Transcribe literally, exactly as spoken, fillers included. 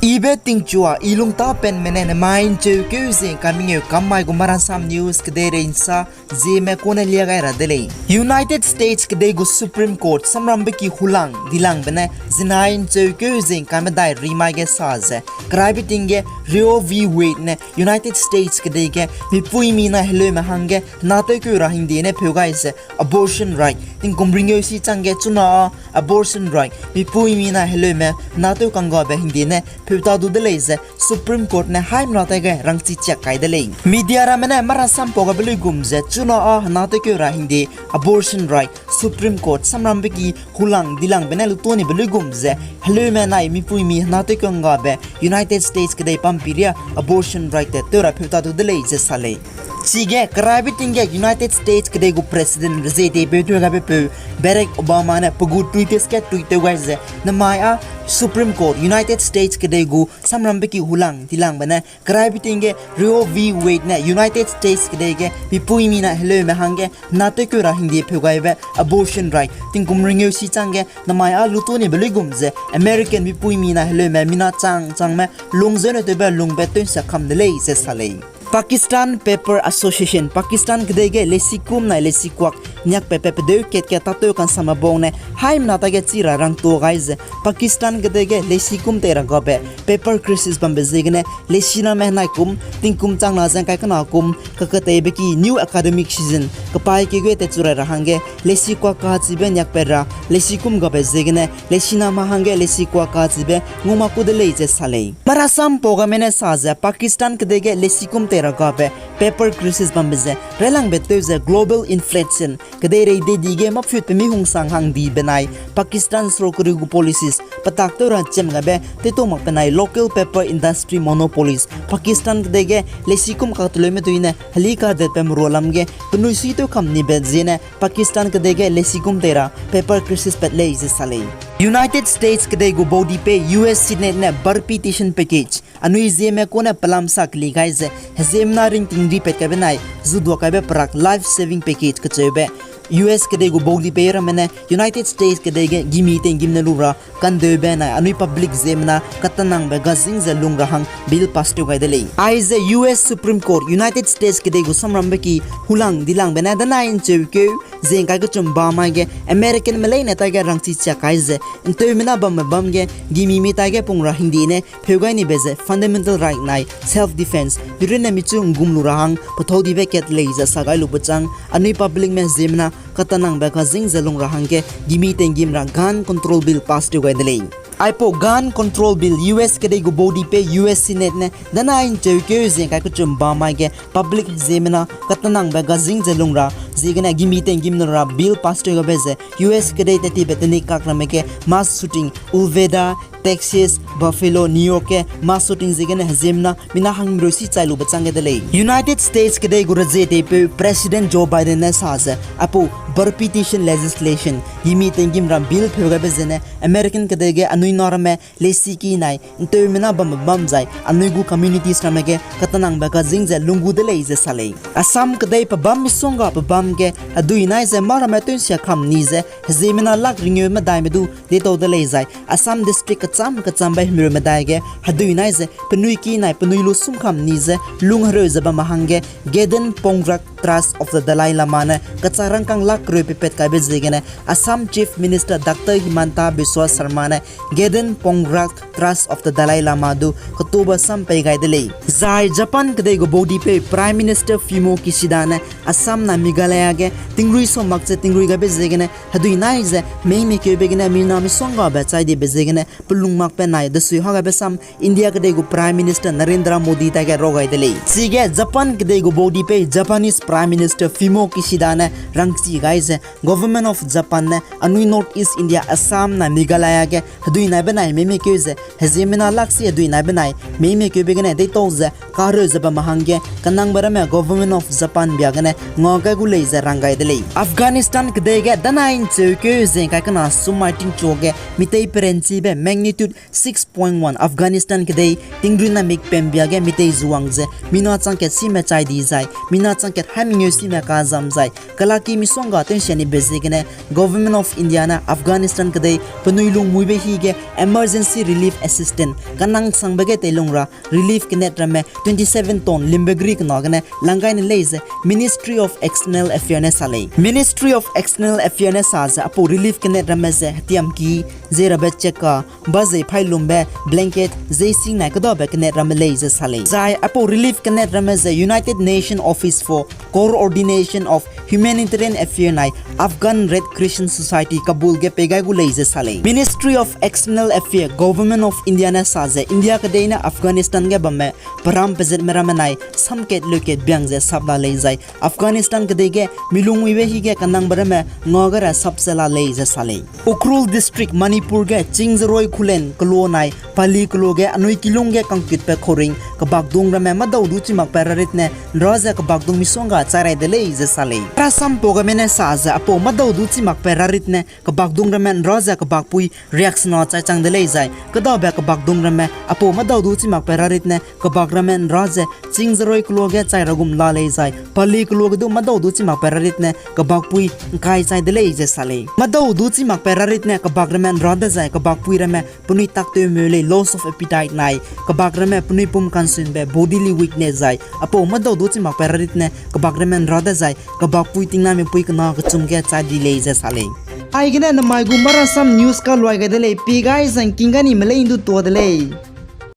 Ibe tingchua, i lungtapenme ne nemai ’ncheukeu ze ’ngkai mengeu kam mai gu Marasam News kedeirei ’nsa zieme kune lia gai ra de lei. United States kedei gu Supreme Court samrambe ki hulang dilangbe ne zinai ’ncheukeu ze ’ngkai medai rimai ge sa ze, keraibe ting ge Roe v Wade ne United States kedei ge mipuimi nai heleume hangge henatewkeu ra hingde ne pheu gai ze abortion right, tingkum ringeu si changge chuna â abortion right, mipuimi nai heleume henatewkanggabe hingde ne pheu ta du de lei ze Supreme Court ne haimena taige rangchi chiak kai de lei. Media ramme ne marasam pau gabe luigum ze chuna â henatewkeu ra hingde abortion right, Supreme Court samrambe ki hulang dilangbe ne luto nibe luigum ze heleume nai mipuimi henatewkanggabe United States kedei pampiria abortion right te tew ra pheu ta du de lei ze sa lei. Chige keraibe ting ge United States kedei gu President rezie teipeu tew gabe peu Barack Obama ne pe gu Twitter ge tweet tew gai ze, nemai â Supreme Court United States kedei gu samrambe ki hulang dilangbe ne keraibe ting ge Roe v Wade ne United States kedei ge mipuimi nai heleume hangge henatewkeu ra hingde pheu gaibe abortion right, tingkum ringeu si changge nemai â luto nibe luigum ze American mipuimi nai heleume mina chang changme lungzeune tewbe lungbe tew ’nsia kam de lei ze sa lei. Pakistan Paper Association, Pakistan kedei ge leisikum nai leisikuak niakpatbe pedeu kat ge tâtew kansame bau ne haimena taige chi ra rangtuâ gai ze, Pakistan kedei ge leisikum tei ra gabe paper crisis bambe ziegene leisiname henai kum, tingkum changna ze ’ngkai kena kum, kaketeibe ki new academic season kepaî keu ge tatchu rai ra hangge leisikuak kachibe niakpat ra leisikum gabe ziegene leisiname hangge leisikuak kachibe nguma ku de lei ze sa lei. Marasam pau game ne sa ze Pakistan kedei ge leisikum tei ra gabe paper crisis bambe ze railangbe tew ze global inflation, kedeirei dei di ge mâphiutbe mi hungsang hangdi benai Pakistan sorkari gu policies petak tew ra chiam gabe teitau mak benai local paper industry monopolies, Pakistan kedei ge leisikum kateleume dui ne heli kadetbe merua lam ge penui suitew kam nibe ziene Pakistan kedei ge leisikum tei ra paper crisis pat lei ze sa lei. United States kedei gu baudipeu U S Senate ne bifurcation package anui zieme kune pelam sa keli gai ze heziemena ringting ripat kaibe nai zuduak kaibe perak life saving package kacheube U S kedei gu baudipeu ramme ne United States kedei ge gimi tinggimne lu ra kandeube nai anui public ziemena katanangbe gazing ze lung ra hang bill pass tew gai de lei. Aize U S Supreme Court United States kedei gu samrambe ki hulang dilangbe ne danai ’ncheukeu ze ’ngkai kechum bamai ge Americanme leine taige rangchi chiak kai ze ’nteumena bambe bam ge gimi mi taige pung ra hingdi ne pheu gai nibe ze fundamental right nai self defense, mirunne michu ’nggum lu ra hang pethau dibe kat lei ze sa gai lube chang anui publicme ziemena katanangbe gazing ze lung ra hangge gimi tinggim ra gun control bill pass tew gai de lei. Aipau gun control bill U S kedei gu baudipeu U S Senate ne danai ’ncheukeu ze ’ngkai kechum bamai ge public ziemena katanangbe gazing ze lung ra ziegene gimi tinggim lu ra bill pass tew gabe ze U S kedei tattibe teni kak ramme ge mass shooting, Uvalde, Texas, Buffalo, New York ge mass shooting ziegene heziemena mina hangmreu si chai lube chang ge de lei. United States kedei gu rezie teipeu President Joe Biden ne sa ze aipau bifurcation legislation, gimi tinggim ra bill pheu gabe zene American kedei ge anui na ramme leisiki nai ’nteumena bambe bam zai anui gu communities ramme ge katanangbe gazing ze lung gu de lei ze sa lei. Assam kedei pebâm misongga pebâm ge hedui nai ze mâ ramme tew ’nsia kam ni ze heziemena lak ringeu medaime du deitau de lei zai Assam district kecham kechambe himreu medai ge hedui nai ze penui ki nai penui lu sum kam ni ze lung hereu ze bamme hangge Gaden Pongrak Trust of the Dalai Lama ne kechârangkang lak kereu pepat kaibe ziegene Assam Chief Minister Doctor Himanta Biswa Sarma ne Gaden Pongrak Trust of the Dalai Lama du ketuba sam pei gai de lei. Zai Japan kedei gu baudipeu Prime Minister Fumio Kishida ne Assam nai Meghalaya ge tingrui sa mak ze tingrui gaibe ziegene hedui nai ze meime keube gene mina misonggabe chai dibe ziegene pelung makbe nai desui ha gaibe sam India kedei gu Prime Minister Narendra Modi taige rau gai de lei. Chige Japan kedei gu baudipeu Japanese Prime Minister Fumio Kishida ne rangchi gai ze Government of Japan ne anui North East India Assam nai Meghalaya ge hedui nai benai meime keu ze heziemmena lak si hedui nai benai meime keube gene deitau ze kareu ze bamme hangge kenangbe ramme Government of Japan bia gene ngau gai gu lei ze rang gai de lei. Afghanistan kedei ge danai ’ncheukeu ze ’ngkai kena sum mai tingchu ge mitei perenchibe magnitude six point one Afghanistan kedei tingrui na mik pembia ge mitei zuang ze mina chang kat sime chai di zai mina chang kat mengeu sime kazam zai kelaki misongga tew'nsia nibe ziegene Government of India ne Afghanistan kedei penui lungmuibe hige emergency relief assistance kanang sangbe ge teilung ra relief kenet ramme twenty-seven ton limbe gri kena gene langgaine lei ze Ministry of External Affairs ne sa lei. Ministry of External Affairs ne sa ze aipau relief kenet ramme ze hetiamki, ze rabe cheka, ba zei phailumbe, blanket, ze sing nai kedabe kenet ramme lei ze sa lei. Zai aipau relief kenet ramme ze United Nations Office for Coordination of Humanitarian Affairs nai Afghan Red Crescent Society Kabul ge pei gai gu lei ze sa lei. Ministry of External Affairs, Government of India ne sa ze India kedei ne Afghanistan ge bamme peram pezetme ramme nai samkat leukat biang ze sap la lei zai Afghanistan kedei ge milungmuibe hige kanangbe ramme ngau ge ra sap ze la lei ze sa lei. Ukhrul District, Manipur ge Chingjaroi Khullen keloa nai Pali keloa ge anui kilung ge kangkutbe khauring kebakdung ramme madau du chimakbe raritne ’nra ze kebakdung misongga chai rai de lei ze sa lei. Rasam pau gaime ne sa ze aipau madau du chimakbe raritne kebakdung ramme ’nra ze kebakpui riaksena chai chang de lei zai kedabe kebakdung ramme aipau madau du chimakbe raritne kebak ramme ’nra ze Chingjaroi keloa ge chai ra gum la lei zai Pali keloa ge du madau du chimakbe raritne kebakpui ’ngkai chai de lei ze sa lei. Madau du chimakbe raritne kebak ramme ’nra dezai kebakpui ramme penui taktewmeu lei, loss of appetite nai kebak ramme penui pum kansunbe, bodily weakness zai aipau madau du chimakbe raritne kebak ramme ’nra dezai kebakpui tingnamepui kena kechum ge chai di lei ze sa lei. Aigene nemai gu Marasam News kaluai gai de lei, pi gai zangking ga ni melei ’ndu tuâ de lei.